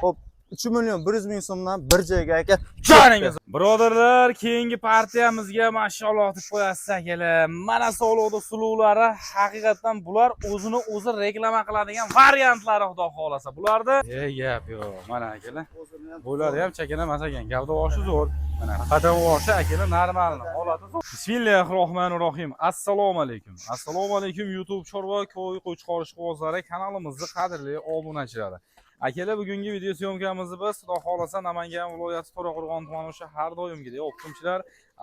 Xo'p, 3 million 100 ming so'mdan bir joyga, aka. Joningiz. Birodarlar, keyingi partiyamizga mashalloh deb qo'yasiz, akalar. Mana sog'liqda suluvlari, haqiqatdan bular o'zini o'zi reklama qiladigan variantlari, xudo xolasa. Bularda gap yo'q. Mana, akalar. Bo'ylari ham chakana emas ekan. Gavda oshi zo'r. Mana qadam oshi, akalar, normal holati zo'r. Bismillahir rohmanir rohim. Assalomu alaykum. Assalomu alaykum, YouTube Chorva ko'y qo'chqor ishqibozlari kanalimizning qadrli obunachilari. Akalar, bugungi video съёмка mizni biz, xudo xolasa, Namangan viloyati To'raqo'rg'on tumani, o'sha har doimgidek o'qituvchilar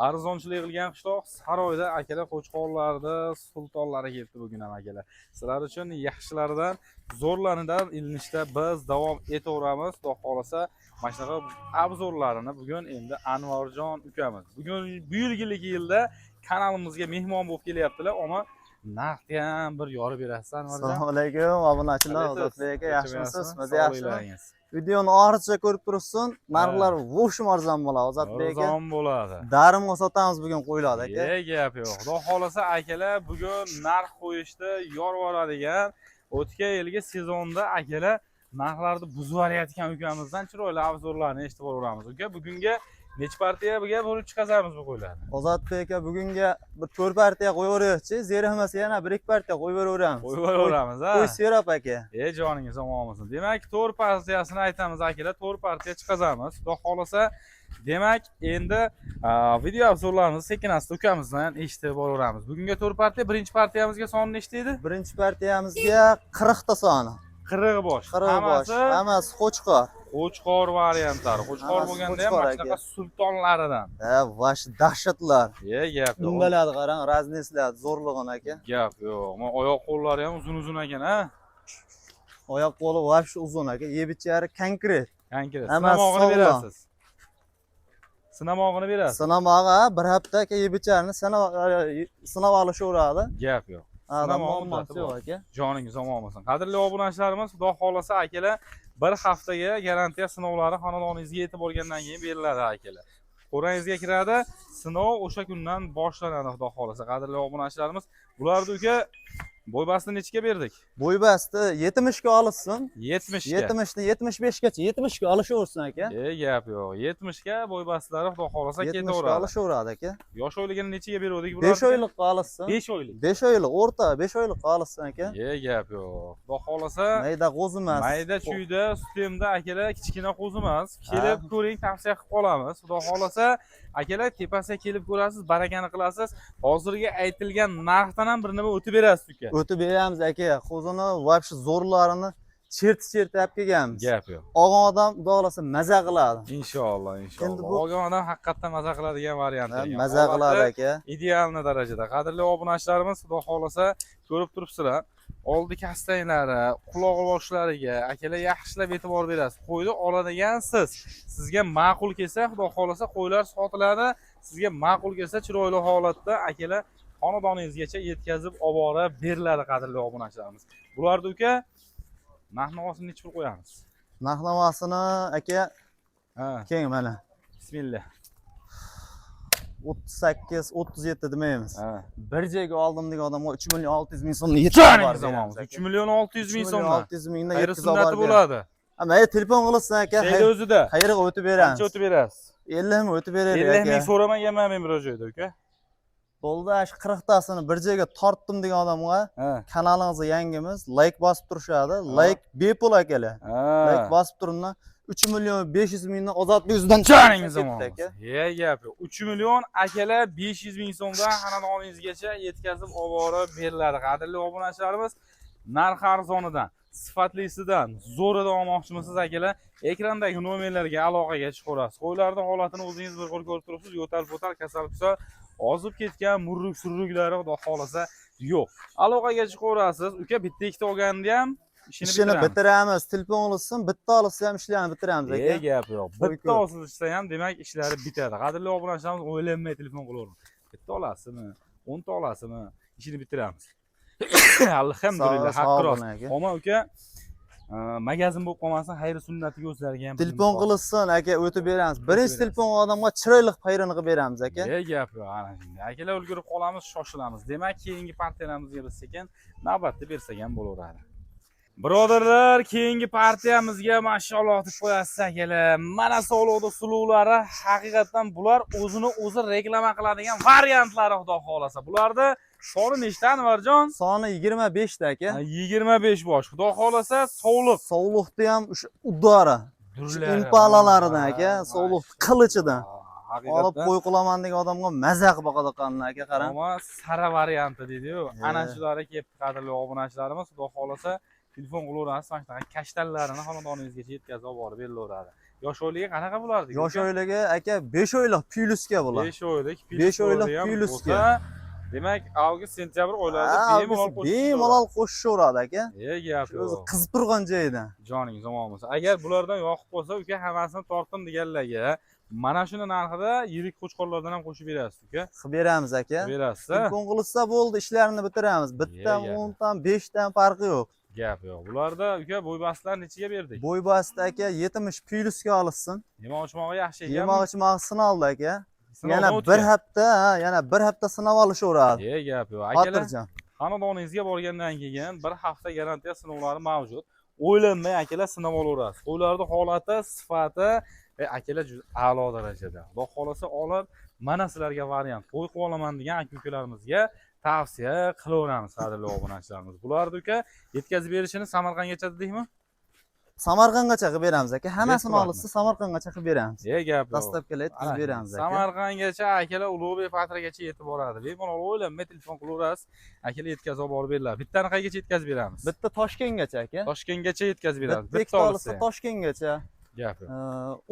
arzonchilik qilgan qishloq Saroyda, akalar, qo'chqorlarni sultonlari kelibdi bugun ham, akalar. Sizlar uchun yaxshilaridan, zo'rlaridan ilinishda biz davom etaveramiz. Xudo xolasa, mana shunaqa обзор larini bugun endi Anvarjon ukamiz bugun bu yilgi yilda kanalimizga mehmon bo'lib kelyaptilar, ammo narxni ham bir yorib berasiz, Anvarjon. Assalomu alaykum, obunachilar, Ozodbek aka, yaxshimisiz? Biz yaxshimi? Videoni oxirigacha ko'rib turibsin. Narxlar в общем arzon bo'ladi, Ozodbek aka. Arzon bo'ladi. Darimga sotamiz bugun qo'ylarni, aka. Gap yo'q. Xudo xolasa, akalar, bugun narx qo'yishda yorib yuboradigan, o'tgan yilgi sezonda, akalar, narxlarni buzib yuborayotgan ukamizdan chiroyli обзор larni eshitib boraveramiz. Uka, bugunga necha partiyaga bo'lib chiqazamiz bu qo'ylarni? Ozodbek aka, bugunga bir 4 partiya qo'yaveraylikchi, zerikmasa yana 1-2 partiya qo'yib beraveramiz. Qo'yib yuboraveramiz, ha? Qo'y serap, aka. Joningiz omon bo'lsin. Demak, to'rt partiyasini aytamiz, akalar, to'rt partiya chiqazamiz. Xudo xolasa, demak, endi video обзор larimizni sekin asta ukamizdan eshitib boraveramiz. Bugunga to'rt partiya, birinchi partiyamizga soni nechta edi? Birinchi partiyamizga 40 ta soni. 40 bosh. 40 bosh. Hammasi Hammasi qo'chqor. Qo'chqor variantlari. Qo'chqor Hammasi bo'lganda ham qo'chqor, mana shunaqa aka. sultonlaridan. Ha, vash dahshatlar. Gap yo'q. Dumbalarni qarang, разнос lar zo'rlig'ini, aka. Gap yo'q. Mana, oyoq qo'llari ham uzun uzun ekan, ha? Oyoq qo'li вообще uzun, aka. Yeb ichari konkret. Konkret. Hammasi Sinamog'ini sog'lom. berasiz. Sinamog'ini berasiz. Sinamog'i bir hafta, aka, yeb icharini sinab olishaveradi. Gap yo'q. Adam Sinamog'i muammosi muddati yo'q, bor. aka. Joningiz omon bo'lsin. Qadrli obunachilarimiz, xudo xolasa, akalar, bir haftaga garantiya sinovlari xonadoningizga yetib borgandan keyin beriladi, akalar. Qo'rangizga kiradi, sinov o'sha kundan boshlanadi, xudo xolasa. Qadrli obunachilarimiz, bularni, uka, bo'ybasini nechiga berdik? Bo'ybasti 70 ga olishsin. 70 ga. 70 ni 75 gacha, 70 ga olishaversin, aka. Gap yo'q. 70 ga bo'ybastlari, xudo xolasa, 70 ga ketaveradi. olishaveradi, aka. Yosh oyligini nechiga beruvdik bularni? 5 oylikqa olishsin. 5 oylik. 5 oylik, o'rta 5 oylikqa olishsin, aka. Gap yo'q. Xudo xolasa, Mayda qo'zi emas. Mayda chuyda sutemda, akalar, kichkina qo'zi emas. Kelib ko'ring, tavsiya qilib qolamiz. Xudo xolasa, akalar, tepasiga kelib ko'rasiz, barakani qilasiz. Hozirgi aytilgan narxdan ham bir nima o'tib berasiz, uka. O'tib beramiz, aka. Qo'zini вообще zo'rlarini cherti cherti olib kelganmiz. Gap yo'q. Olgan odam, xudo xolasa, maza qiladi. Inshaalloh, inshaalloh. Endi bu- Olgan odam haqiqatdan maza qiladigan variant Ha, ekan. maza qiladi, Holati aka. Идеальный darajada. Qadrli obunachilarimiz, xudo xolasa, ko'rib turibsizlar. Oldi kastanglari, quloq boshlariga, akalar, yaxshilab e'tibor berasiz. Qo'yni oladigan siz. Sizga ma'qul kelsa, xudo xolasa, qo'ylar sotiladi. Sizga ma'qul kelsa, chiroyli holatda, akalar, xonadoningizgacha yetkazib olib borib beriladi, qadrli obunachilarimiz. Bularni, uka, narx navosini nechi pul qo'yamiz? Narx navosini, aka, keling, mana. Bismillah. 38, 37 demaymiz. Bir joyga oldim degan odamga 3 million 600 ming so'mni yetkazib Joningiz borib omon. beramiz, aka. 3 million 600 ming 3 million so'mdan. 600 mingdan Xayri yetkazib sunnati borib beramiz. bo'ladi. Ha, mayli, telefon qilsin, aka. Şeyda o'zida. Qayerga o'tib beramiz? Qancha o'tib berasiz? 50 ming o'tib beraylik, 50 ming aka. so'ramaganman men biror joyda, uka. Bo'ldi, shu 40 tasini bir joyga tortdim degan odamga kanalimizni yangimiz, layk bosib turishadi. Layk bepul, akalar. Layk bosib turinglar. 3 million 500 mingdan Ozodbek yuzidan Joningiz ketdi, omon aka. bo'lsin. Gap yo'q. 3 million, akalar, 500 ming so'mdan xonadoningizgacha yetkazib olib borib beriladi. Qadrli obunachilarimiz, narx arzonidan, sifatlisidan, zo'ridan olmoqchimisiz, akalar? Ekrandagi nomerlarga aloqaga chiqaverasiz. Qo'ylarning holatini o'zingiz bir qo'l ko'rib turibsiz. Yo'tal po'tal, kasal kusal, ozib ketgan murruk surruklari, xudo xolasa, yo'q. Aloqaga chiqaverasiz. Uka, bitta ikkita olganda ham ishini Ishini bitiramiz. bitiramiz. Telefon qilsin, bitta olsa ham ishlarni bitiramiz, aka. Gap yo'q. Qo'y Bitta ko'p. osilsa ham, demak, ishlari bitadi. Qadrli obunachilarimiz, o'ylanmay telefon qilavering. Bitta olasizmi, 10 ta olasizmi, ishini bitiramiz. Alhamdulillah, Sog' haqqi rost. bo'ling, aka. Omon, uka, magazin bo'lib qolmasin, xayri sunnatiga o'zlariga ham Telefon qilsin, aka, o'tib beramiz. Birinchi berasiz. telefon odamga chiroyli xayrini qilib beramiz, aka. Gap yo'q, ana shunday. Akalar, ulgurib qolamiz, shoshilamiz. Demak, keyingi partiyalarimizga biz sekin navbatni bersak ham bo'laveradi. Birodarlar, keyingi partiyamizga mashalloh deb qo'yasiz akalar. Mana sog'liqda suluvlari, haqiqatdan bular o'zini o'zi reklama qiladigan variantlari, xudo xolasa. Bularda soni nechta, Anvarjon? Soni 25 ta aka. 25 bosh. Xudo xolasa sovliq. Sovliqni ham o'sha udori. Impalalaridan aka, sovliq qilichidan. Olib qo'y qilaman degan odamga maza qilib boqadiganlar aka, qarang. Ammo sara varianti deydi-yu. Ana shulari kelibdi, qadrli obunachilarimiz. Xudo xolasa telefon qilaverasiz, mana shunaqa kashtanlarini xonadoningizgacha yetkazib olib borib berilaveradi. Yosh oyligi qanaqa bo'lardi? Yosh oyligi aka 5 oylik plyusga bo'ladi. 5 oylik, 5 oylik plyusga. Demak, avgust, sentyabr oylarida bemalol bemalol qo'shishaveradi aka. Gap yo'q. O'zi qizib turgan joyidan. Joningiz omon bo'lsin. Agar bulardan yoqib qolsa, uka, hammasini tortdim deganlarga mana shuni narxida yirik qo'chqorlardan ham qo'shib berasiz, uka. Qilib beramiz aka. Berasiz. Telefon qilsa bo'ldi, ishlarini bitiramiz. Bittadan, 10dan, 5dan farqi yo'q. Gap yo'q. Bularda uka bo'ybastlar nechiga berdik? Bo'ybast aka 70 plyusga olishsin. Yemoq ichmog'i yaxshi ekan. Yemoq ichmog'i sinoldi aka. Yana bir hafta, yana bir hafta sinab olishaveradi. Gap yo'q. Akalar, xotirjam. Xonadoningizga borgandan keyin bir hafta garantiya sinovlari mavjud. O'ylanmay akalar sinab olaverasiz. Qo'ylarning holati, sifati akalar juda a'lo darajada. Xudo xolasa olib, mana sizlarga variant qo'y qilib olaman degan aka-ukalarimizga tavsiya qilaveramiz, qadrli obunachilarimiz. Bularni uka yetkazib berishini Samarqandgacha dedikmi? Samarqandgacha qilib beramiz aka. Hammasini olsa Samarqandgacha qilib beramiz. Gap yo'q. Dastavkalar yetkazib beramiz aka. Samarqandgacha akalar Ulug'bek patragacha yetib boradi. Bemalol o'ylanmay telefon qilaverasiz. Akalar yetkazib olib borib beriladi. Bittani qayergacha yetkazib beramiz? Bitta Toshkentgacha aka. Toshkentgacha yetkazib beramiz. Bitta olsa Toshkentgacha. Gap yo'q.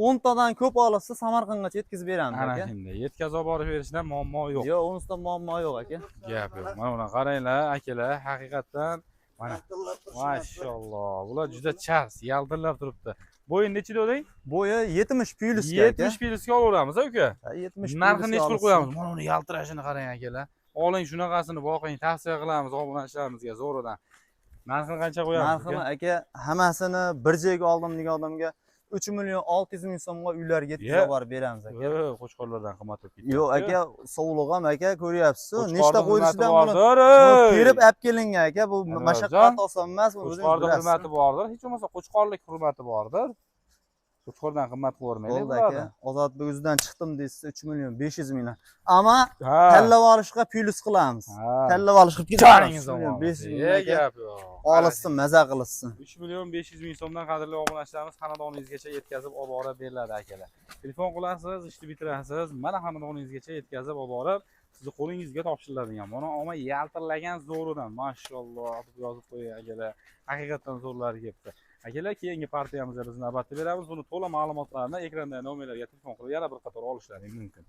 10 tadan ko'p olsa Samarqandgacha yetkazib beramiz aka. Ana shunday. Yetkazib olib borib berishdan muammo yo'q. Yo'q, unisida muammo yo'q aka. Gap yo'q. Mana buni qaranglar akalar, haqiqatdan mana mashalloh. Bular juda chars, yaltirlab turibdi. Bo'yi necha deding? Bo'yi 70 plyusga aka. 70 plyusga olaveramiz uka. 70. Narxini necha pul qo'yamiz? Mana uni yaltirashini qarang akalar. Oling shunaqasini boqing, tavsiya qilamiz obunachilarimizga zo'ridan. Narxini qancha qo'yamiz? Narxini aka hammasini bir joyga oldim degan odamga 3 million 600 ming so'mga uylarga yetkazib borib beramiz aka. Yo'q, qo'chqorlardan qimmat bo'lib ketdi. Yo'q aka, sovliq ham aka ko'ryapsiz. Nechta qo'yishidan buni terib olib kelingan aka, bu mashaqqat oson emas, buni o'zingiz bilasiz. Qo'chqorning hurmati bordir, hech bo'lmasa qo'chqorlik hurmati bordir. Qo'chqordan qimmat ko'rmaydi bularni. Aka, Ozodbek o'zidan chiqdim deysiz 3 million 500 ming. Ammo tanlab olishga plyus qilamiz. Tanlab olishga joningiz omon. 500 ming gap yo'q. Olishsin, maza qilishsin. 3 million 500 ming so'mdan qadrli obunachilarimiz xonadoningizgacha yetkazib olib borib beriladi akalar. Telefon qilasiz, ishni bitirasiz, mana xonadoningizgacha yetkazib olib borib, sizni qo'lingizga topshiriladigan. Mana oma yaltirlagan zo'ridan, mashalloh deb yozib qo'ying akalar. Haqiqatan zo'rlari kelibdi. Akalar, keyingi partiyamizda biz navbatda beramiz. Buni to'la ma'lumotlarni ekrandagi nomerlarga telefon qilib yana bir qator olishlaring mumkin.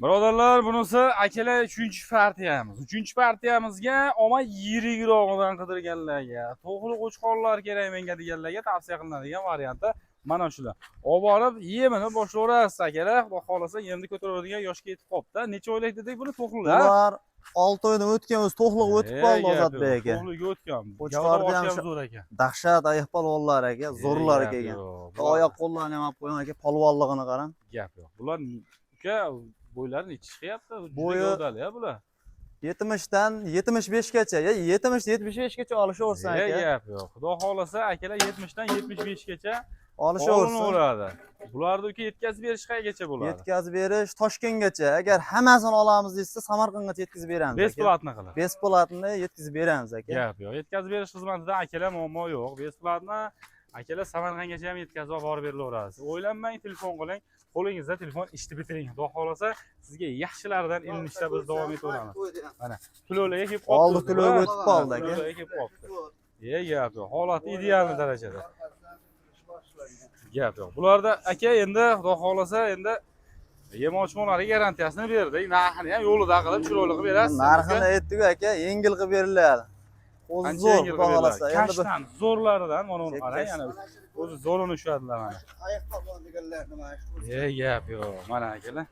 Birodarlar, bunisi akalar 3-partiyamiz. 3-partiyamizga oma yirigrog'idan qidirganlarga, to'g'ri qo'chqorlar kerak menga deganlarga tavsiya qilinadigan varianti mana shular. Olib borib yemini boshlayverasiz akalar. Xudo xolasa yemni ko'taradigan yoshga yetib qolibdi. Necha oylik dedik buni to'qlilar? Bular 6 oydan o'tgan, o'zi to'qliq o'tib qoldi Ozodbek aka. To'qliq o'tgan. Qo'chqorni ham zo'r ekan. Dahshat oyoq polvonlar aka, zo'rlar ekan. Oyoq qo'llarini ham olib qo'ygan aka, polvonligini qarang. Gap yo'q. Bular uka bo'ylari necha chiqyapti? Bo'yi gavdali bular. 70 dan 75 gacha, 70 75 gacha olishaversin aka. Gap yo'q. Xudo xolasa akalar 70 dan 75 gacha olishaversin. Bularni uka yetkazib berish qayergacha bo'ladi? Yetkazib berish Toshkentgacha. Agar hammasini olamiz desa Samarqandgacha yetkazib beramiz. Besplatni qilib. Besplatni yetkazib beramiz aka. Gap yo'q. Yetkazib berish xizmatida akalar muammo yo'q. Besplatni akalar Samarqandgacha ham yetkazib olib borib berilaverasiz. O'ylanmang, telefon qiling. Qo'lingizda telefon ishni bitiring. Xudo xolasa sizga yaxshilaridan ilinishda biz davom etaveramiz. Mana to'lovlarga kelib qoldi. Oldi to'lovga o'tib qoldi aka. To'lovlarga kelib qoldi. Gap yo'q. Holati ideal darajada. Gap yo'q. Bularda aka endi xudo xolasa endi yemoq-ichmoqlarga garantiyasini berdik. Narxini ham yo'lida qilib, chiroyli qilib berasiz. Narxini aytdik aka, yengil qilib beriladi. O'zi zo'r, xudo xolasa. Endi kashtan zo'rlaridan mana uni qarang, yana o'zi zo'rini ushladilar mana. Oyoq polvon deganlarni mana shu. Gap yo'q. Mana akalar.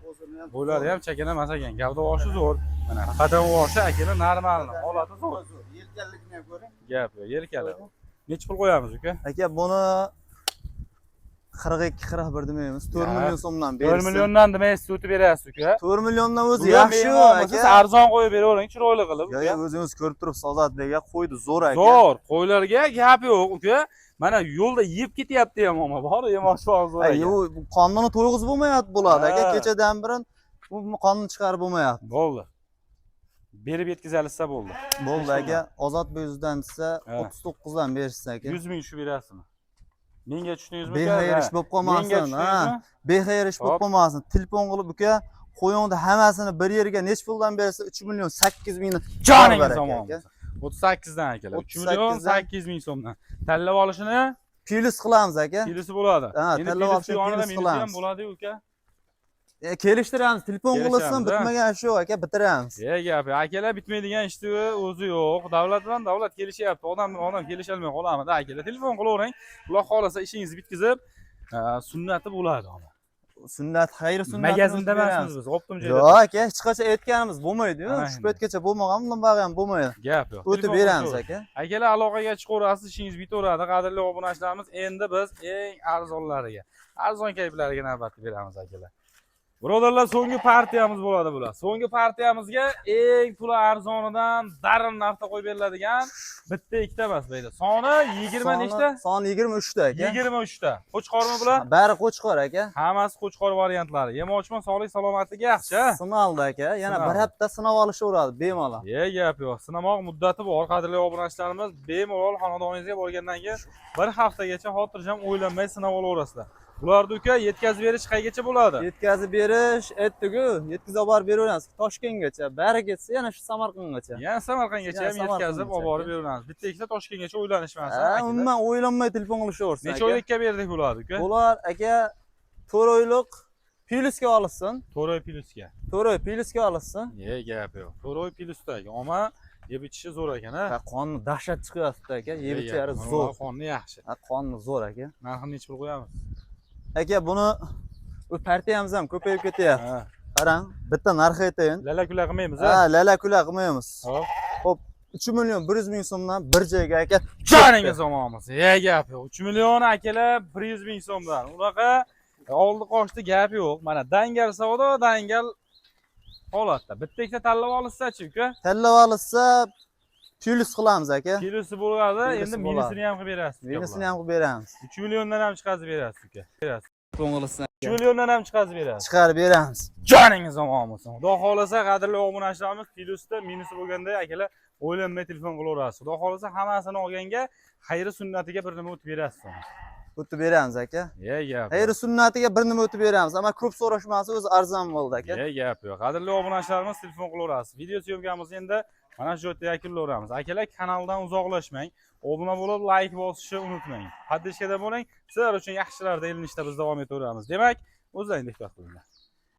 Bo'ylari ham chakana emas ekan. Gavda oshi zo'r. Mana qadam oshi akalar normal, holati zo'r. Yelkaligini ham ko'ring. Gap yo'q, yelkali. Necha pul qo'yamiz uka? Aka, buni 42, 41 demaymiz. 4 Ya. million so'mdan 4 bersin. milliondan demaysiz, o'tib berasiz uka. 4 milliondan o'zi Bugun yaxshi mehmonmisiz, aka. arzon qo'yib beravering, chiroyli qilib. Yo, Uka. yo, o'zingiz ko'rib turibsiz, Ozodbek aka qo'ydi zo'r aka. Zo'r, qo'ylarga gap yo'q uka. Mana yo'lda yeb ketyapti ham omma bor, yemoqchi zo'r Ay, aka. u qonnini to'yg'izib bo'lmayapti bo'ladi aka. Ha. Kechadan birin bu qonni chiqarib bo'lmayapti. Bo'ldi. Berib yetkazilsa bo'ldi. Bo'ldi aka. Ozodbek yuzdan desa Ha. 39 dan berishsin aka. 100 ming tushib berasizmi? Menga tushdingizmi uka? Bexayr ish bo'lib Menga qolmasin, ha. tushdingizmi? Bexayr ish bo'lib Hop. qolmasin. Telefon qilib uka, qo'yingni hammasini bir yerga nech puldan bersa 3 million 8 mingni Joningiz baraka omon aka. bo'lsin. 38 dan akalar. 3 million 38 dan. 800 ming so'mdan. Tanlab olishini Plyus qilamiz aka. Plusi bo'ladi. Ha, Endi tanlab plusi olishini yonida plyus minusi ham qilamiz. bo'ladi-yu uka. Kelishtiramiz, telefon qilsin, Kelishamiz, ha. bitmagan shu aka, bitiramiz. E gap, akalar, bitmaydigan ishni o'zi yo'q. Davlat bilan davlat kelishyapti. Odam bilan odam kelisholmay qolamidi akalar. Telefon qilavering. Xudo xolasa ishingizni bitkazib, sunnati bo'ladi. Sunnat, xayr sunnat. Magazinda emasmiz biz, оптом joyda. Yo'q aka, hech qachon aytganimiz bo'lmaydi-yu. Ana Shu endi. paytgacha bo'lmagan, bundan bog'i ham bo'lmaydi. Gap yo'q. O'tib Telefon beramiz qilaverang. aka. Akalar, aloqaga chiqaverasiz, ishingiz bitaveradi. Qadrli obunachilarimiz, endi biz eng arzonlariga, arzon kayflariga navbatni beramiz akalar. Birodarlar, so'nggi partiyamiz bo'ladi bular. So'nggi partiyamizga eng puli arzonidan darrov narxda qo'yib beriladigan bitta ikkita emas bu yerda. Soni 20 nechta? Soni 23 ta aka. 23 ta. Qo'chqormi bular? Bari qo'chqor aka. Hammasi qo'chqor variantlari. Yemochman, sog'lik salomatligi yaxshi. Ha? Sinaldi aka. Yana bir Sinaldi. hafta sinab olishaveradi bemalol. Ye gap yo'q. Sinamoq muddati bor. Qadrli obunachilarimiz, bemalol xonadoningizga borgandan keyin bir haftagacha xotirjam o'ylanmay sinab olaverasizlar. Bularni uka yetkazib berish qaygacha bo'ladi? Yetkazib berish aytdiku, yetkazib olib borib beraveramiz Toshkentgacha, bari ketsa yana shu Samarqandgacha. Yana Samarqandgacha Yana ham yetkazib Samarqandgacha, olib borib aka. beraveramiz. Bitta ikkita Toshkentgacha o'ylanishmasin. Ha, Akalar. umuman o'ylanmay telefon qilishaversin Necha aka. oylikka berdik ularni uka? Bular aka 4 oylik plyusga olishsin. 4 oy plyusga. 4 oy plyusga olishsin. Ye gap yo'q. 4 oy plyusda aka. Omma yeb ichishi zo'r ekan ha. Ha, qonni dahshat chiqyapti aka. Yeb Ye ichalari gap, zo'r. Qonni yaxshi. Ha, qonni zo'r aka. Narxini necha pul qo'yamiz? Aka, buni bu partiyamiz ham ko'payib ketyapti. Ha. Qarang, bitta narx aytayin. Lala kula qilmaymiz Ha, ha. lala kula qilmaymiz. Hop. 3 million 100 ming so'mdan bir joyga aka. Joningiz omon bo'lsin. Ye gap yo'q. 3 million akalar 100 ming so'mdan. Unaqa oldi qochdi gap yo'q. Mana dangal savdo, dangal holatda. Bitta ikkita tanlab olishsa-chi uka? Tanlab olishsa plyus qilamiz aka. Kilosi bo'ladi, Kilosi endi bo'ladi. minusini ham qilib berasiz. Uka Minusini bularni. ham qilib beramiz. 3 milliondan ham chiqazib berasiz uka. Berasiz. Ko'ngilisidan 3 milliondan ham chiqazib berasiz. chiqarib beramiz. Joningiz omon bo'lsin. Xudo xohlasa, qadrli obunachilarimiz, plyusda minusi bo'lganda akalar o'ylanmay telefon qilaverasiz. Xudo xohlasa hammasini olganga xayri sunnatiga bir nima o'tib berasiz. O'tib beramiz aka. Ye gap. Xayri sunnatiga bir nima o'tib beramiz, ammo ko'p so'rashmasa o'zi arzon bo'ldi aka. Ye gap yo'q. Qadrli obunachilarimiz, telefon qilaverasiz. Video съёмка mizni endi mana shu yerda yakunlayveramiz. Akalar, kanaldan uzoqlashmang. Obuna bo'lib, layk bosishni unutmang. Поддержка da bo'ling. Sizlar uchun yaxshilarda ilinishda biz davom etaveramiz. Demak, o'zlaring ehtiyot qilinglar.